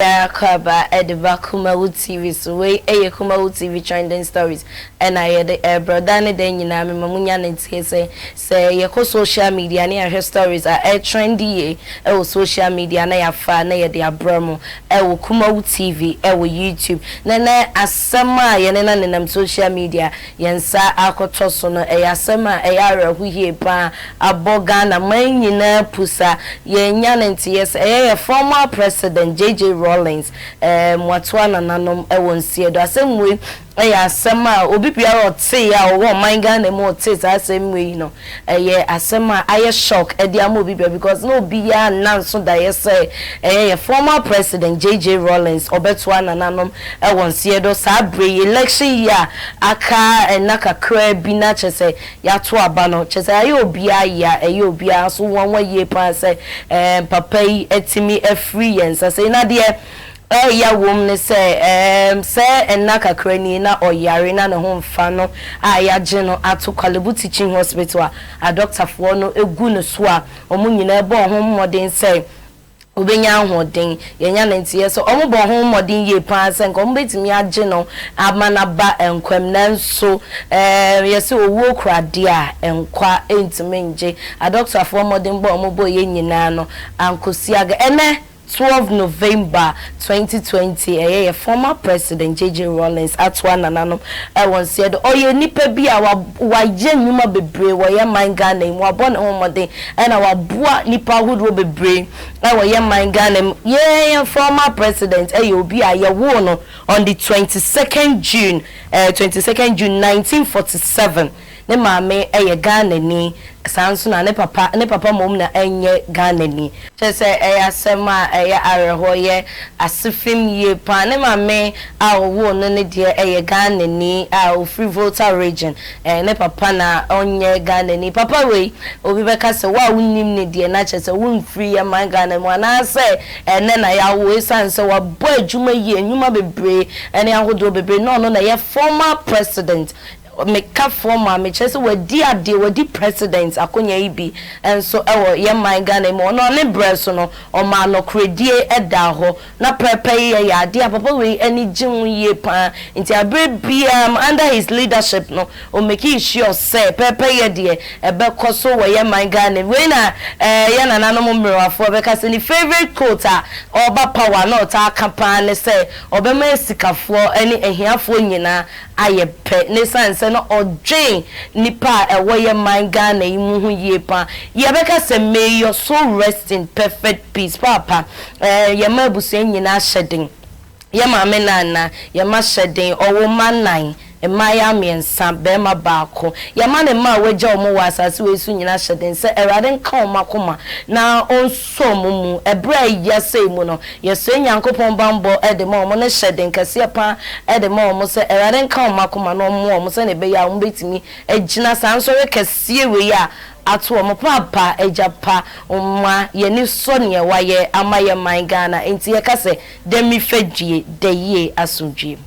Akwaaba de ba Kumawu TV so. Wei yɛ Kumawu TV Trending Stories ɛna yɛde ɛrebrɛ. Da ne da nyinaa mema mo nya ne nteɛ sɛ, sɛ yɛkɔ social media ne yɛahwɛ stories a ɛretrend yie ɛwɔ social media na yɛafa na yɛde abrɛ mo ɛwɔ Kumawu TV ɛwɔ YouTube. Na ɛnɛ asɛm a yɛne no nenam social media yɛn nsa akɔtɔ so no, ɛyɛ asɛm a ɛyɛ awerɛho yie paa, abɔ Ghana man nyinaa pusa. Yɛnya ne nteɛ sɛ ɛyɛ yɛ former President JJ Rawlings watoa nananom wɔ nseɛ do. Asɛm wei ɛyɛ asɛm a obi biara ɔtee a ɔwɔ ɔman Ghana mu ɔtee saa asɛm wei no, ɛyɛ asɛm a ayɛ shock ɛde ama obi biara, because na obiara nna nso daeɛ sɛ ɛyɛ yɛ former President JJ Rawlings ɔbɛtoa nananom ɛwɔ nseɛ do saa bere yi, election yi a aka ɛna kakra bi na kyerɛ sɛ yɛato aba no. Kyerɛ sɛ ayɛ obiara yie a ɛyɛ obiara nso nwanwa yie paa sɛ papa yi atumi afiri yɛn nsa sɛ na deɛ ɛyɛ wom ne sɛ sɛ ɛnna kakra ni na ɔyare na ne ho mfa no a yɛagye no ato Korle Bu Teaching Hospital a adɔktafoɔ no egu ne so a wɔn nyinaa bɔ ho mmɔden sɛ wobɛnya ahoɔden. Yɛnya ne nteɛ sɛ ɔmo bɔ ho mmɔden yie paa sɛ nka ɔmo bɛtumi agye no ama n'aba nkwam, nanso yɛsɛ owuo kura adeɛ a nkwa ntumi ngye. Adɔktafoɔ mmɔden bɔ ɔmo bɔ yɛ nyinaa no ankosi aga. Ɛnɛ 12 November 2020, ɛyɛ yɛ former President JJ Rawlings atoa nananom ɛwɔ nseɛ do. Ɔyɛ nipa bi a wayɛ nnwuma bebree wɔ yɛ man Ghana yi mu, wabɔ ne ho mmɔden ɛna waboa nipa ahodoɔ bebree ɛwɔ yɛ man Ghana mu. Yɛn former president ɛyɛ obi a yɛwoo no on the 22nd June 22nd June 1947. Ne maame ɛyɛ Ghanani, saa nso na ne papa mmom na ɛnyɛ Ghanani. Kyerɛ sɛ ɛyɛ asɛm a ɛyɛ awerɛhoɔ, yɛ asefem yie paa. Ne maame a ɔwoo no ne deɛ ɛyɛ Ghanani a ofiri Volta Region. Ne papa na ɔnyɛ Ghanani. Papa wei, obi bɛka sɛ wo a wonnim ne deɛ na kyerɛ sɛ womfiri yɛ man Ghana mu anaasɛ ɛnɛ na yɛawo, ɛsiane sɛ wabɔ adwuma yie, nnwuma bebree ɛne ahodoɔ bebree, na ɔno na ɛyɛ former president. Meka former a, mekyerɛ sɛ wadi adeɛ, wadi president akonnwa yi bi nso ɛwɔ yɛn man Ghana mu. Ɔno ne brɛ so no, ɔmaa nɔkoredie ɛda hɔ na pɛpɛ yi yɛ adeɛ a papa wei ani gye ho yie paa. Nti abere biara under his leadership no, ɔmake sure sɛ pɛpɛ yɛ deɛ ɛbɛkɔ so wɔ yɛn man Ghana. Wei na yɛn nananom mmerewafoɔ bɛka sɛ ne favourite quote a ɔba power na ɔtaa ka paa ne sɛ ɔbɛma asikafoɔ ne ahiafoɔ nyinaa ayɛ pɛ, ne san sɛ no ɔdwen nipa a ɛwɔ yɛ man Ghana yi mu ho yie paa. Yɛbɛka sɛ may your soul rest in perfect peace, papa. Yɛma abusua nyinaa hyɛ den, yɛ maame nana yɛma hyɛ den. Ɔwɔ mma nnan, mmayewa mmiɛnsa, bɛrima baako. Yɛma ne mma a wɔagya wɔn wɔ asase wei so nyinaa hyɛ den sɛ Awurade nka wɔn akoma na ɔnso wɔn mu ɛberɛ a ɛyɛ sɛ mu no. Yɛsrɛ Nyankopɔn bambɔ ɛde ma wɔn ne hyɛ den kɛseɛ paa ɛde ma wɔn sɛ Awurade nka wɔn akoma na ɔmmoa wɔn sɛnea ɛbɛyɛ a wɔn bɛtumi agyina saa nsɔre kɛseɛ wei a ato wɔn. Paapa, agya pa, mma yɛni sɔ nea wayɛ ama yɛ man Ghana. Nti yɛka sɛ dɛmi fɛ due da yie asomdwie.